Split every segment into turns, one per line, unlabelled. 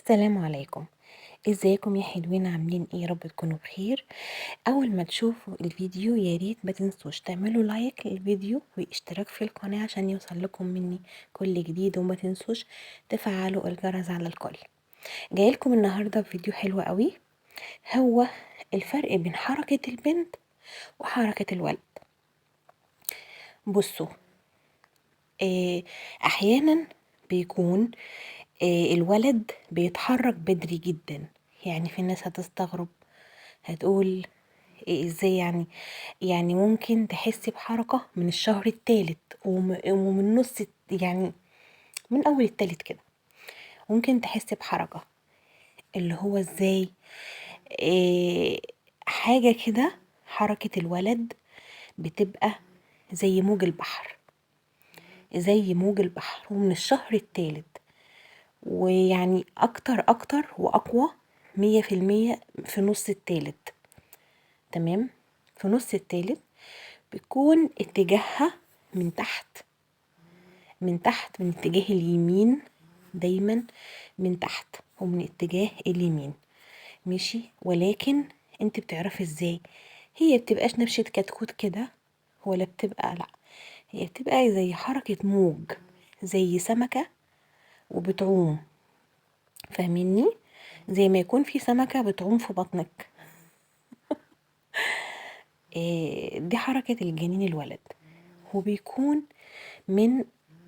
السلام عليكم، ازيكم يا حلوين؟ عاملين ايه؟ يا رب تكونوا بخير. اول ما تشوفوا الفيديو يا ريت ما تنسوش تعملوا like للفيديو واشتراك في القناة عشان يوصل لكم مني كل جديد، وما تنسوش تفعلوا الجرس على الكل. جايلكم النهاردة فيديو حلو قوي، هو الفرق بين حركة البنت وحركة الولد. بصوا، احيانا بيكون الولد بيتحرك بدري جدا. يعني في ناس هتستغرب، هتقول إيه ازاي يعني؟ يعني ممكن تحسي بحركة من الشهر الثالث ومن نص، يعني من اول الثالث كده ممكن تحسي بحركة، اللي هو ازاي؟ إيه حاجة كده، حركة الولد بتبقى زي موج البحر، زي موج البحر، ومن الشهر الثالث، ويعني اكتر اكتر واقوى 100% في نص الثالث. تمام، في نص الثالث بيكون اتجاهها من تحت، من تحت، من اتجاه اليمين، دايما من تحت ومن اتجاه اليمين، ماشي. ولكن انت بتعرفي ازاي؟ هي بتبقاش نبشة كتكوت كده، ولا بتبقى، لا، هي بتبقى زي حركة موج، زي سمكة وبتعوم، فاهميني؟ زي ما يكون في سمكة بتعوم في بطنك. دي حركة الجنين الولد، وبيكون من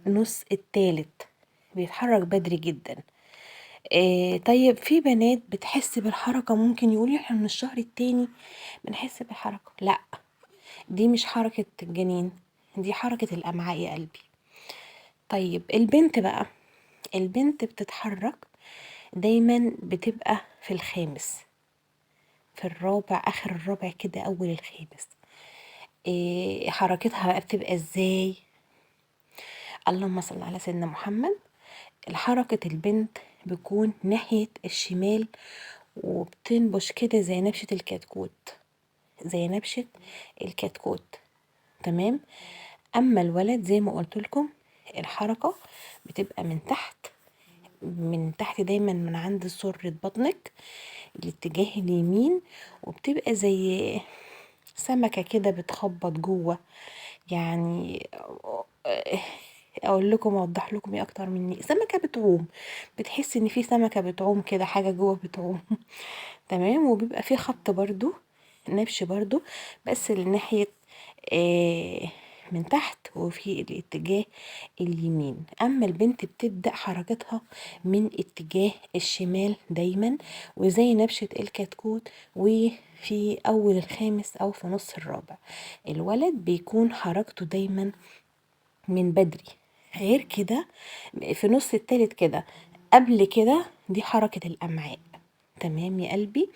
نص التالت، بيتحرك بدري جدا. طيب في بنات بتحس بالحركة، ممكن يقولوا احنا من الشهر التاني بنحس بالحركة. لا، دي مش حركة الجنين، دي حركة الأمعاء يا قلبي. طيب البنت بقى، البنت بتتحرك دايما، بتبقى في الخامس، في الرابع، آخر الرابع كده، أول الخامس. حركتها بقى بتبقى ازاي؟ اللهم صل على سيدنا محمد. حركة البنت بيكون ناحية الشمال، وبتنبش كده زي نبشة الكتكوت، زي نبشة الكتكوت. تمام. أما الولد زي ما قلت لكم الحركة بتبقى من تحت، من تحت دايما، من عند سرة بطنك الاتجاه اليمين، وبتبقى زي سمكة كده بتخبط جوه. يعني اقول لكم، اوضح لكم ايه اكتر مني؟ سمكة بتعوم، بتحس ان في سمكة بتعوم كده، حاجة جوه بتعوم. تمام. وبيبقى في خبط برضو، نبش برضو، بس لناحية من تحت وفي الاتجاه اليمين. اما البنت بتبدأ حركتها من اتجاه الشمال دايما، وزي نبشة الكتكوت، وفي اول الخامس او في نص الرابع. الولد بيكون حركته دايما من بدري، غير كده في نص التالت كده، قبل كده دي حركة الأمعاء. تمام يا قلبي.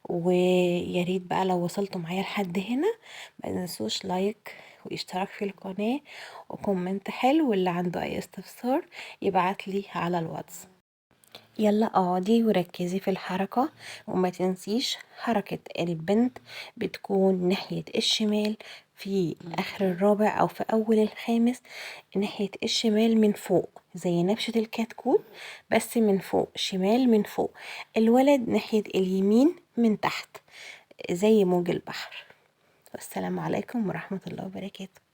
ويا ريت بقى لو وصلتوا معايا لحد هنا ما تنسوش like واشتراك في القناة و comment حلو، واللي عنده اي استفسار يبعت لي على الواتس. يلا اقعدي وركزي في الحركة، وما تنسيش حركة البنت بتكون ناحية الشمال في اخر الرابع او في اول الخامس، ناحية الشمال من فوق زي نبشة الكتكوت، بس من فوق، شمال من فوق. الولد ناحية اليمين من تحت زي موج البحر. والسلام عليكم ورحمة الله وبركاته.